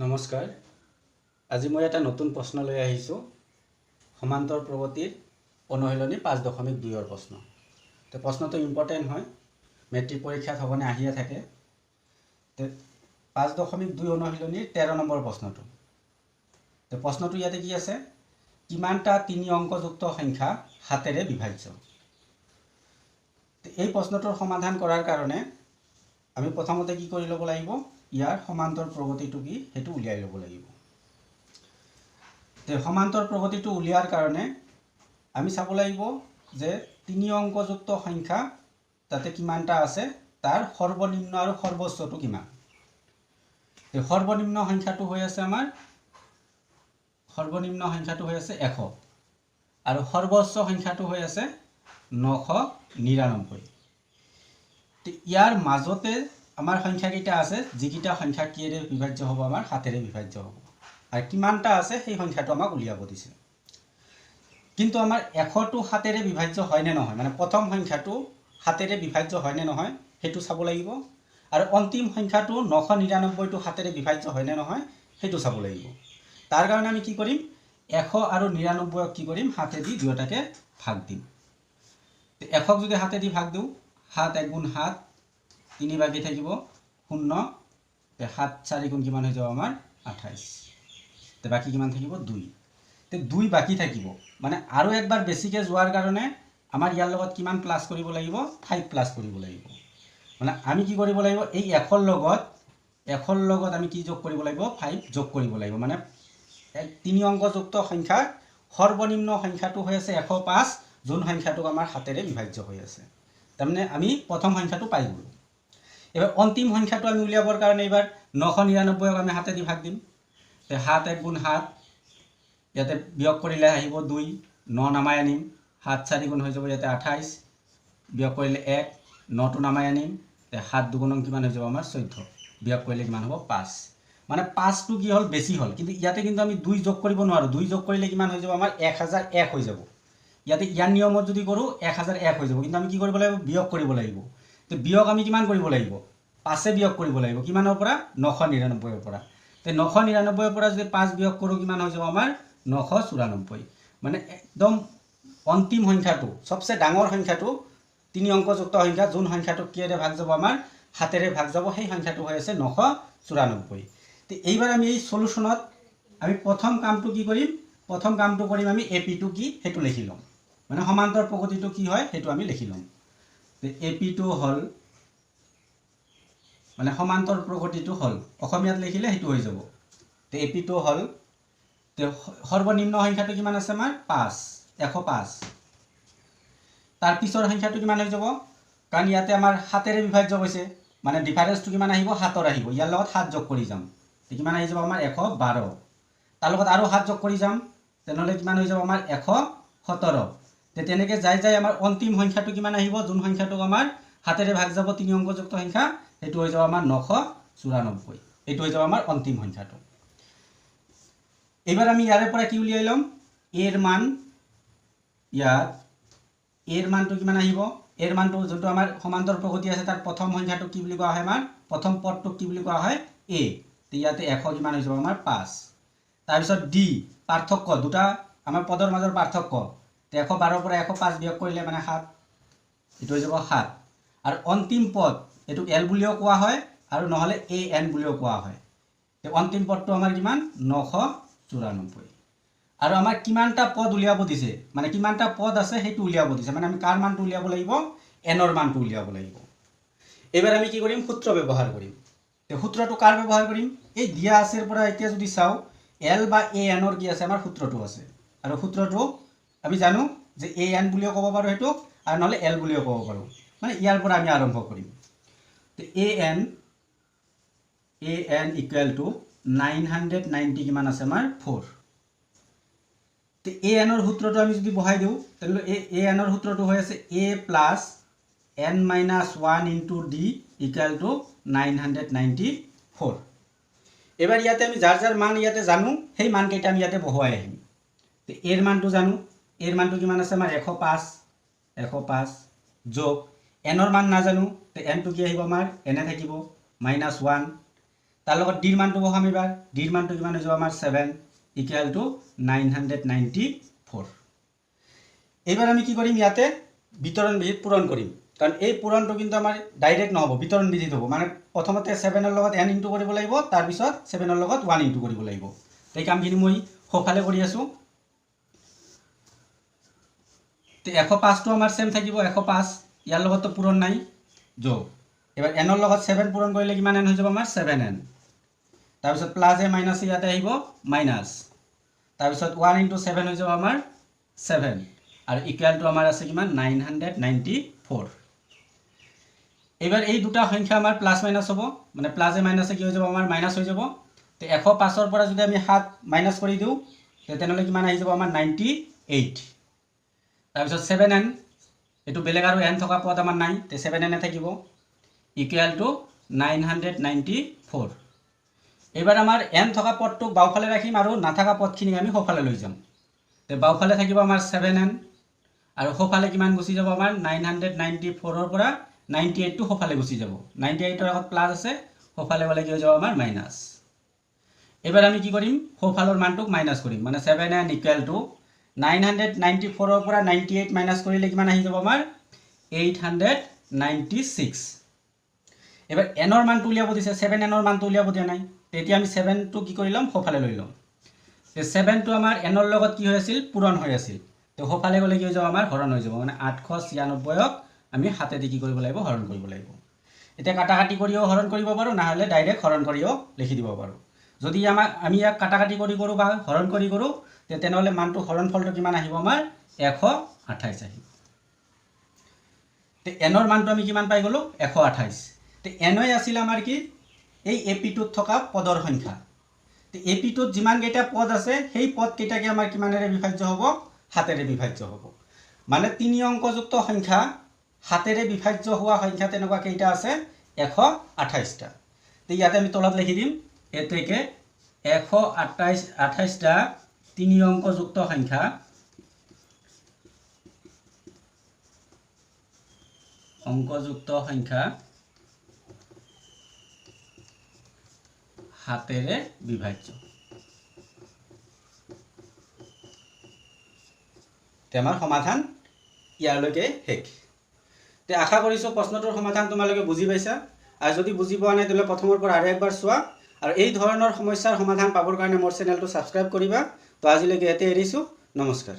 নমস্কাৰ, আজি মই এটা নতুন প্ৰশ্ন লৈ আহিছোঁ, সমান্তৰ প্ৰগতিৰ অনুশীলনী 5.2ৰ প্ৰশ্ন। তো প্ৰশ্নটো ইম্পৰ্টেণ্ট হয়, মেট্ৰিক পৰীক্ষাত সঘনে আহিয়ে থাকে। তো 5.2 অনুশীলনীৰ 13 নম্বৰ প্ৰশ্নটো। তো প্ৰশ্নটো ইয়াতে কি আছে, কিমানটা তিনি অংকযুক্ত সংখ্যা হাতেৰে বিভাজ্য? এই প্ৰশ্নটোৰ সমাধান কৰাৰ কাৰণে আমি প্ৰথমতে কি কৰি ল'ব লাগিব, ইয়াৰ সমান্তৰ প্ৰগতিটো কি সেইটো উলিয়াই ল'ব লাগিব। তে সমান্তৰ প্ৰগতিটো উলিয়াৰ কাৰণে আমি চাব লাগিব যে তিনি অংকযুক্ত সংখ্যা তাতে কিমানটা আছে, তাৰ সৰ্বনিম্ন আৰু সৰ্বোচ্চটো কিমান। সৰ্বনিম্ন সংখ্যাটো হৈ আছে আমাৰ, সৰ্বনিম্ন সংখ্যাটো হৈ আছে 100 আৰু সৰ্বোচ্চ সংখ্যাটো হৈ আছে 999। ইয়াৰ মাজতে আমাৰ সংখ্যাকেইটা আছে, যিকেইটা সংখ্যা কিহেৰে বিভাজ্য হ'ব, আমাৰ সাতেৰে বিভাজ্য হ'ব, আৰু কিমানটা আছে সেই সংখ্যাটো আমাক উলিয়াব দিছে। কিন্তু আমাৰ 100টো সাতেৰে বিভাজ্য হয়নে নহয়, মানে প্ৰথম সংখ্যাটো সাতেৰে বিভাজ্য হয়নে নহয় সেইটো চাব লাগিব, আৰু অন্তিম সংখ্যাটো 999টো সাতেৰে বিভাজ্য হয়নে নহয় সেইটো চাব লাগিব। তাৰ কাৰণে আমি কি কৰিম, 100 আৰু 99ক কি কৰিম, সাতেদি দুয়োটাকে ভাগ দিম। 100ক যদি সাতেদি ভাগ দিওঁ, 7 1 গুণ 7, 3 বাকী থাকিব 0, 7 4 গুণ কিমান হৈ যাব আমাৰ 28, তে বাকী কিমান থাকিব 2। তে 2 বাকী থাকিব, মানে আৰু একবাৰ বেছিকৈ যোৱাৰ কাৰণে আমাৰ ইয়াৰ লগত কিমান প্লাছ কৰিব লাগিব, 5 প্লাছ কৰিব লাগিব। মানে আমি কি কৰিব লাগিব, এই 100ৰ লগত আমি কি যোগ কৰিব লাগিব, 5 যোগ কৰিব লাগিব। মানে তিনি অংকযুক্ত সংখ্যা সৰ্বনিম্ন সংখ্যাটো হৈ আছে 105, যোন সংখ্যাটোক আমাৰ সাতেৰে বিভাজ্য হৈ আছে। তাৰমানে আমি প্ৰথম সংখ্যাটো পাই গ'লোঁ। এবাৰ অন্তিম সংখ্যাটো আমি উলিয়াবৰ কাৰণে এইবাৰ 999ক আমি সাতেদি ভাগ দিম। তে 7 1 গুণ 7, ইয়াতে বিয়োগ কৰিলে আহিব 2, 9 নামাই আনিম, 7 4 গুণ হৈ যাব ইয়াতে 28, বিয়োগ কৰিলে 1, 9টো নামাই আনিম, তে 7 দুগুণ কিমান হৈ যাব আমাৰ 14, বিয়োগ কৰিলে কিমান হ'ব 5। মানে 5টো কি হ'ল, বেছি হ'ল, কিন্তু ইয়াতে কিন্তু আমি 2 যোগ কৰিব নোৱাৰোঁ। 2 যোগ কৰিলে কিমান হৈ যাব আমাৰ 1001 হৈ যাব। ইয়াতে ইয়াৰ নিয়মত যদি কৰোঁ 1001 হৈ যাব, কিন্তু আমি কি কৰিব লাগিব, বিয়োগ কৰিব লাগিব। তো বিয়োগ আমি কিমান কৰিব লাগিব, 5 বিয়োগ কৰিব লাগিব। কিমানৰ পৰা, 999ৰ পৰা। তো 999ৰ পৰা যদি 5 বিয়োগ কৰোঁ কিমান হৈ যাব আমাৰ 994। মানে একদম অন্তিম সংখ্যাটো, চবচে ডাঙৰ সংখ্যাটো, তিনি অংকযুক্ত সংখ্যা, যোন সংখ্যাটো কিহেৰে ভাগ যাব আমাৰ সাতেৰে ভাগ যাব, সেই সংখ্যাটো হৈ আছে 994। তো এইবাৰ আমি এই চলুশ্যনত আমি প্ৰথম কামটো কি কৰিম, প্ৰথম কামটো কৰিম আমি এ পিটো কি সেইটো লিখি ল'ম, মানে সমান্তৰ প্ৰগতিটো কি হয় সেইটো আমি লিখি ল'ম। এ পিটো হ'ল, মানে সমান্তৰ প্ৰগতিটো হ'ল, অসমীয়াত লিখিলে সেইটো হৈ যাব। এ পিটো হ'ল, সৰ্বনিম্ন সংখ্যাটো কিমান আছে আমাৰ 5, 105। তাৰ পিছৰ সংখ্যাটো কিমান হৈ যাব, কাৰণ ইয়াতে আমাৰ সাতেৰে বিভাজ্য হৈছে, মানে ডিফাৰেঞ্চটো কিমান আহিব, 7ৰ আহিব, ইয়াৰ লগত 7 যোগ কৰি যাম, কিমান আহি যাব আমাৰ 112। তাৰ লগত আৰু 7 যোগ কৰি যাম, তেনেহ'লে কিমান হৈ যাব আমাৰ 117। তেনেকৈ যাই যাই আমাৰ অন্তিম সংখ্যাটো কিমান আহিব, যোন সংখ্যাটোক আমাৰ সাতেৰে ভাগ যাব, তিনি অংকযুক্ত সংখ্যা, সেইটো হৈ যাব আমাৰ 994। এইটো হৈ যাব আমাৰ অন্তিম সংখ্যাটো। এইবাৰ আমি ইয়াৰে পৰা কি উলিয়াই ল'ম, এৰ মান, ইয়াত এৰ মানটো কিমান আহিব, এৰ মানটো যোনটো আমাৰ সমান্তৰ প্ৰগতি আছে তাৰ প্ৰথম সংখ্যাটো কি বুলি কোৱা হয়, আমাৰ প্ৰথম পদটোক কি বুলি কোৱা হয়, এ। ইয়াতে 100 কিমান হৈ যাব আমাৰ 5। তাৰপিছত ডি, পাৰ্থক্য, দুটা আমাৰ পদৰ মাজৰ পাৰ্থক্য, 112ৰ পৰা 105 বিয়োগ কৰিলে মানে 7, এইটো হৈ যাব 7। আৰু অন্তিম পদ, এইটোক এল বুলিও কোৱা হয় আৰু নহ'লে এ এন বুলিও কোৱা হয়। অন্তিম পদটো আমাৰ কিমান, 994। আৰু আমাৰ কিমানটা পদ উলিয়াব দিছে, মানে কিমানটা পদ আছে সেইটো উলিয়াব দিছে, মানে আমি কাৰ মানটো উলিয়াব লাগিব, এনৰ মানটো উলিয়াব লাগিব। এইবাৰ আমি কি কৰিম, সূত্ৰ ব্যৱহাৰ কৰিম। সূত্ৰটো কাৰ ব্যৱহাৰ কৰিম, এই দিয়া আছেৰ পৰা এতিয়া যদি চাওঁ, এল বা এ এনৰ কি আছে, আমাৰ সূত্ৰটো আছে, আৰু সূত্ৰটো আমি জানো যে এ এন বুলিও ক'ব পাৰোঁ সেইটোক, আৰু নহ'লে এল বুলিও ক'ব পাৰোঁ। মানে ইয়াৰ পৰা আমি আৰম্ভ কৰিম। A N equal to 990 কিমান আছে আমাৰ 4। এ এনৰ সূত্ৰটো আমি যদি বহাই দিওঁ, তেনেহ'লে এ এনৰ সূত্ৰটো হৈ আছে A plus N minus 1 into D equal to 994। এইবাৰ ইয়াতে আমি যাৰ যাৰ মান ইয়াতে জানো, সেই মানকেইটা আমি ইয়াতে বহুৱাই আহিম। এৰ মানটো জানো, এৰ মানটো কিমান আছে আমাৰ 105, 105 যোগ এনৰ মান নাজানো, এনটো কি আহিব আমাৰ, এনে থাকিব মাইনাছ 1। তাৰ লগত ডিৰ মানটো বহাম। এইবাৰ ডিৰ মানটো কিমান হৈ যাব আমাৰ 7 ইকুৱেল টু 994। এইবাৰ আমি কি কৰিম, ইয়াতে বিতৰণ বিধিত পূৰণ কৰিম, কাৰণ এই পূৰণটো কিন্তু আমাৰ ডাইৰেক্ট নহ'ব, বিতৰণ বিধিত হ'ব। মানে প্ৰথমতে 7ৰ লগত এন ইনটু কৰিব লাগিব, তাৰপিছত 7ৰ লগত 1 ইনটু কৰিব লাগিব। এই কামখিনি মই সোঁফালে কৰি আছোঁ। 105টো আমাৰ ছেম থাকিব, 105, ইয়াৰ লগততো পূৰণ নাই, যোগ। এবাৰ এনৰ লগত 7 পূৰণ কৰিলে কিমান এন হৈ যাব আমাৰ 7n। তাৰপিছত প্লাছ এ মাইনাছ ইয়াতে আহিব মাইনাছ, তাৰপিছত 1 ইনটু 7 হৈ যাব আমাৰ 7, আৰু ইকুৱেলটো আমাৰ আছে কিমান 994। এইবাৰ এই দুটা সংখ্যা আমাৰ প্লাছ মাইনাছ হ'ব, মানে প্লাছ এ মাইনাছে কি হৈ যাব আমাৰ মাইনাছ হৈ যাব। তে 105ৰ পৰা যদি আমি 7 মাইনাছ কৰি দিওঁ তেনেহ'লে কিমান আহি যাব আমাৰ 98। তাৰপিছত 7n, এইটো বেলেগ আৰু এন থকা পদ আমাৰ নাই, তে 7n থাকিব, ইকুৱেল টু 994। এইবাৰ আমাৰ এন থকা পদটোক বাওঁফালে ৰাখিম আৰু নাথাকা পদখিনিক আমি সোঁফালে লৈ যাম। তে বাওঁফালে থাকিব আমাৰ 7n, আৰু সোঁফালে কিমান গুচি যাব আমাৰ 994ৰ পৰা 98টো সোঁফালে গুচি যাব। 98ৰ আগত প্লাছ আছে, সোঁফালে গ'লে কি হৈ যাব আমাৰ মাইনাছ। এইবাৰ আমি কি কৰিম, সোঁফালৰ মানটোক মাইনাছ কৰিম, মানে 7n equal to 994ৰ পৰা 98 মাইনাছ কৰিলে কিমান আহি যাব আমাৰ 896। এবাৰ এনৰ মানটো উলিয়াব দিছে, 7nৰ মানটো উলিয়াব দিয়া নাই। তেতিয়া আমি 7টো কি কৰি ল'ম, সোঁফালে লৈ ল'ম। 7টো আমাৰ এনৰ লগত কি হৈ আছিল, পূৰণ হৈ আছিল, তো সোঁফালে গ'লে কি হৈ যাব আমাৰ হৰণ হৈ যাব। মানে 896ক আমি 7 দি কি কৰিব লাগিব, হৰণ কৰিব লাগিব। এতিয়া কাটা কাটি কৰিও হৰণ কৰিব পাৰোঁ, নহ'লে ডাইৰেক্ট হৰণ কৰিও লিখি দিব পাৰোঁ। যদি আমি ইয়াক কাটা কাটি কৰি কৰোঁ বা হৰণ কৰি কৰোঁ, তেনেহ'লে মানটো হৰণফলটো কিমান আহিব আমাৰ 128 আহিব। তে এনৰ মানটো আমি কিমান পাই গ'লোঁ, 128। তে এনই আছিল আমাৰ কি, এই এ পিটোত থকা পদৰ সংখ্যা। তে এ পিটোত যিমানকেইটা পদ আছে সেই পদকেইটাকে আমাৰ কিমানেৰে বিভাজ্য হ'ব, 7-ৰে বিভাজ্য হ'ব। মানে 3 অংকযুক্ত সংখ্যা 7-ৰে বিভাজ্য হোৱা সংখ্যা তেনেকুৱা কেইটা আছে, 128টা। তে ইয়াতে আমি তলত লিখি দিম, এতেকে 128টা 3 অংকযুক্ত সংখ্যা 7-ৰে বিভাজ্য। তে আমাৰ সমাধান ইয়ালৈকে শেষ। তে আশা কৰিছোঁ প্ৰশ্নটোৰ সমাধান তোমালোকে বুজি পাইছা, আৰু যদি বুজি পোৱা নাই তেনেহ'লে প্ৰথমৰ পৰা আৰু একবাৰ চোৱা, আৰু এই ধৰণৰ সমস্যাৰ সমাধান পাবৰ কাৰণে মোৰ চেনেলটো ছাবস্ক্ৰাইব কৰিবা। তো আজিলৈকে ইয়াতে এৰিছোঁ, নমস্কাৰ।